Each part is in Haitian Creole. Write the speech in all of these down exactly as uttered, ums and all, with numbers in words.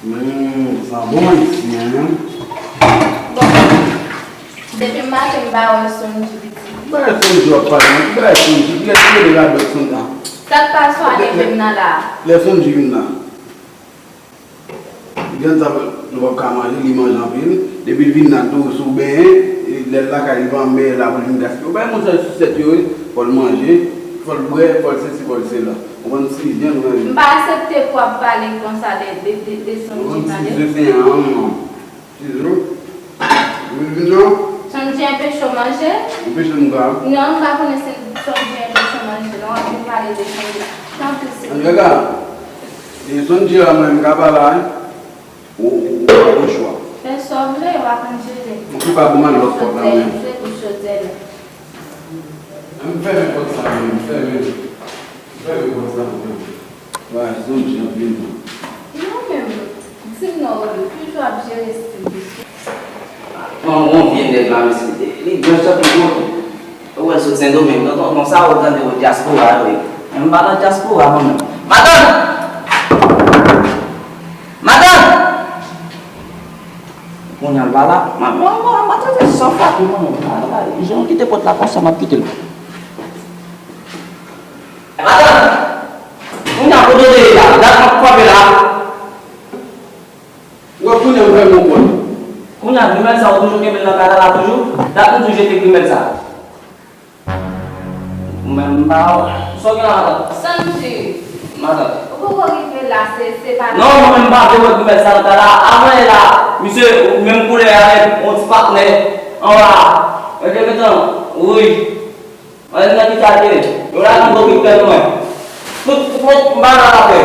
Hmm, sa bon isi, en? Bon, depi maten m pa wè Sonji pitit. Ki bagay Sonji w ap pale, non? Ki bagay Sonji? Ki lè, ki lè radòt Sonji? Sa k pase w ale menm nan la? Lè Sonji vin la. Vyann sa nou p ap ka manje, li manje anpil. Depi l vin nan tou, si w benyen, lè l lakay li pa menm la pou l vin gaspiye. Ou bay moun sa sou sèt yo, wi. Fò l manje, fò l bwè, fò l sesi, fò l sela. Ou konprann? Sizè nou menm. M pa aksepte pou w ap pale konsa de, de, de, de Sonji, tande. Sizè se yon, sizè. Ou vin non? Sonji enpeche w manje? Enpeche m ka. Non, m pa konnen si Sonji enpeche w manje, non. W ap vin pale de Sonji. Tanpri, silvouplè. Ann gade. E Sonji a mwen, m ka pa la, wi. Ou, ou, ou pa gen chwa. Fè sa w vle, w ap ann jere. Ou ki pa bon, al lòt pòt la, mwen. Se pou chodyè la. An m fèmen pòt sa, mwen, m fèmen. M fèmen pòt sa, mwen. Wa, Sonji anpil, non. Non, men, di m non, Oli, toujou ap jere stil li. Yon, yon vye nèg la, mesye. Li gran chan tou gwo tou. Ou wè l sot Sendomeng, tonton, konsa ou tande ou dyaspora, wi. Men m pa nan dyaspora, mwen menm. Madanm! Madanm! Kounye a l pa la. Mwen, mwen, mwen, mwen, tande san fati, mwen, mwen, mwen, jan w kite pòt la konsa, m ap kite l. Madanm! Kounye a, kote w te ye la? Dat m ap kanpe la. Ou wè kounye a m fèmen yon pòt. Kounye a, grimèl sa ou toujou kenbe l nan kay la la toujou? Dat m di w jete grimèl sa. Ou menm m pa wè. Sa w gen la, matant? Sonji. Matant. Ou poko rive la, se, se pa... Non, mwen menm m pa vle wè grimèl sa nan kay la. Avan yè la, misye, menm koulè a, yon ti patnè, anba. Mwen te gentan, wi. Ann nan ki sa te ye. Yo la nan gwo krik tèt mwen. Tout, tout, m pa nan afè yo.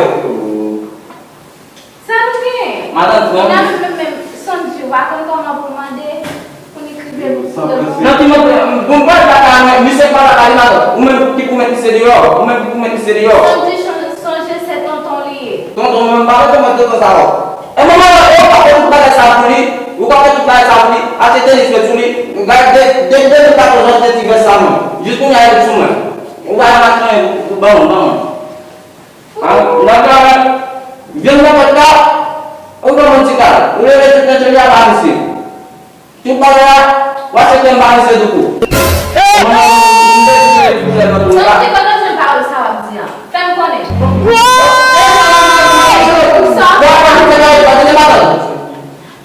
Sa nou gen? Matant, frè m. N ap menm, menm, Sonji, w pa konn kòman pou mande, pou n ekri pou... Nan ki mande? Bon, pa ta ka, misye pa ta ka li, matant. Ou menm ki pou met misye deyò. Ou menm ki pou met misye deyò. Sonji, chon-, sonje se tonton li ye. Tonton, mwen m pa tonton, mwen tonton sa yo. E manman, ou pa fè tout bagay sa pou li, ou pa fè tout bagay sa pou li, achte tenis met sou li, gade, de, de, de mil katòz ou achte ti vès sa mwen. Jis kounye a, li sou mwen. Ou pa janm achte anyen pou, pou ban mwen, ban mwen. Ha? Ou pa travay? Vyann nan pòt la, ou ban mwen ti kal. Ou leve tout nan tchonje a pa misye. Tout bagay la, w aksepte m pa misye douko. Mwen, m te di w pou lè nan tou la. Sonji, kote w jwenn pawòl sa w ap di an? Fè m konnen. Sa w ap di, pa tande madanm.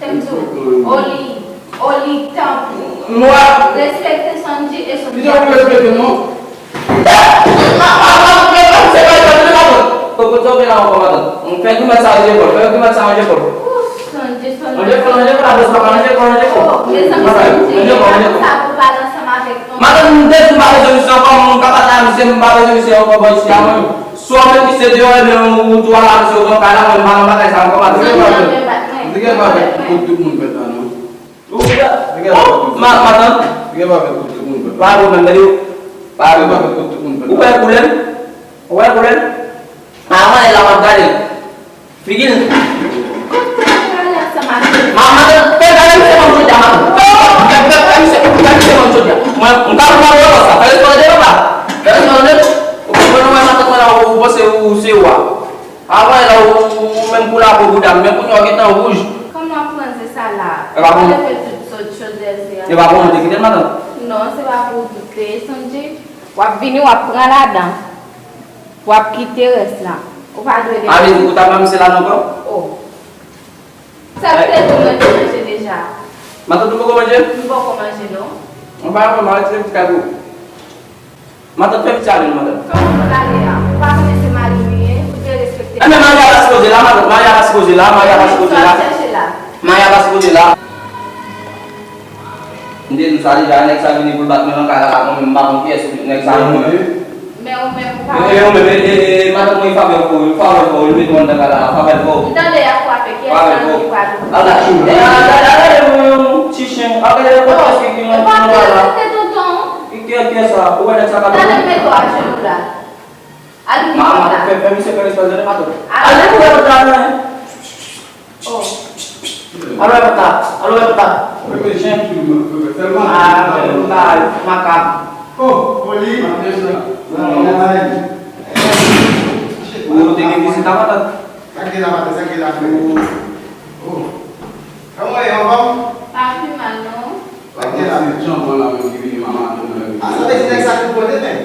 Fè m di w, Oli, Oli, tanpri. Respekte Sonji e Sonji ap respekte w. Mezanmi, Sonji, sa pou pale ansanm avèk nou. Madanm, m te di m pa bezwen misye ankò, m ka pale a misye, m pa bezwen misye ankò bò isi a mwen. Swa w met misye deyò, ebyen, ou tou al a misye, ou pran kay la, mwen m pa nan bagay sa ankò, madanm. Sonji, nan men bat mwen. Li gen pa fè kout tout moun fèt la, non. Ou wè, ma-, matant. Gen pa fè kout tout moun fè. Pa pwoblèm, gade yo. Pa pwoblèm. Gen pa fè kout tout moun fè. Ou wè koulè l? Ou wè koulè l? A, mwen la m ap gade l. Figi l. Kote w pral ansanm avè l? Ma-, matant, fè gade misye ban m jodi a, matant. Fè, fè, fè, fè misye, fè misye ban m jodi a. Mwen, m ka pran wè sa. Fè respè de papa. Fè respè de. Ou konprann, ou wè matant mwen la, ou panse ou se wa. Avan la, ou, ou menm pou lapo bouda m, men kounye a w gentan wouj. Kòman w ap ranze sa la? E pa pou mwen. Ou leve tout sot chodyè se a. E pa pou mwen te kite l, matant? Non, se pa pou ou doute, Sonji. W ap vini, w ap pran ladan. W ap kite rès la. Ou pa dwe degaje. A vle di ou t ap ba m sèl la non ankò? Oh. Sa k te di w mwen te manje deja? Matant ou poko manje? M poko manje non. Ou pa wè m al retire pitit kay pou ou. Matant fè pitit ale non matant. Kòman pou l ale a? Ou pa konnen se mari w li ye? Ou dwe respekte. Enben Maria pa sipoze la, matant. Maria pa sipoze la, Maria pa sipoze la. Sa w ap chèche la? Maria pa sipoze la. M te di w sa deja, nèg sa vini pou l bat mwen nan kay la, mwen menm m pa konn kiyès nèg sa yo. Men ou menm ou pa wè. E, e, e, e, matant mwen, favè fò, favè fò, li met mwen nan kay la, favè fò. M tande y ap frape, kiyès sa ki pral. Ala, e, ala, ala, ala, yon, yon ti chen, ala, yon pòt ki gen nan kay la. Ki, ki, kiyès sa? Ou wè nèg sa ka. Tande m met w a jenou la. Al ouvri pòt la. Fè, fè misye fè respè, tande matant. Ale ouvri pòt la, men. Oh. Alo, Epata. Alo, Epata. Wi, men jen. Ah, men ou ta makab. Oh, Oli. Ou te gen vizit la, matant? Sa k gen la, matant? Sa k gen la? Oh. Kòman w ye, anfòm? Pa pi mal, non. Sa k gen la? Se Django la menm ki vini, manman, nou menm. Ah, sa vle di nèg sa ki pote, men.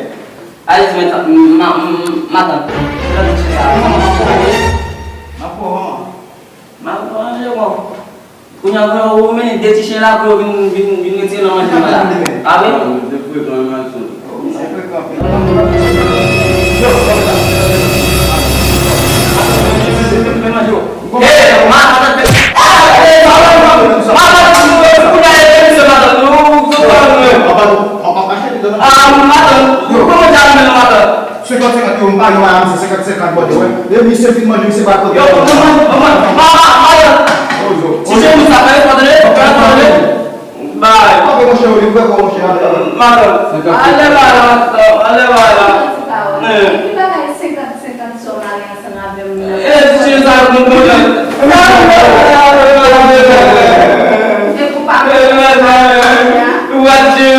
Ale, di, men, ma, ma, matant. Gade ti sa. Manman, manman, manman. M ap manje, bon. Kounye a, kounye a, ou mennen de ti chen la pou yo vin, vin, vin retire nan manje la. A wi? Senkant senkant, yo, m pa yo a misye, senkant senkant, bòdè, wè. Lè misye fin manje, misye pa kote. Yo, manman, manman, manman, manman. Oh, yo. Ti chen nou sa, fè respè, tande, fè respè, tande. Bay. Oke, monchè, ou li, ou fè kò, monchè, ale, ale. Madan, ale bay la, madan, ale bay la. Ki bagay senkant senkant sa w mare ansanm avè m nan? E, ti chen sa, nou konnen. E pou pa. Ou va di.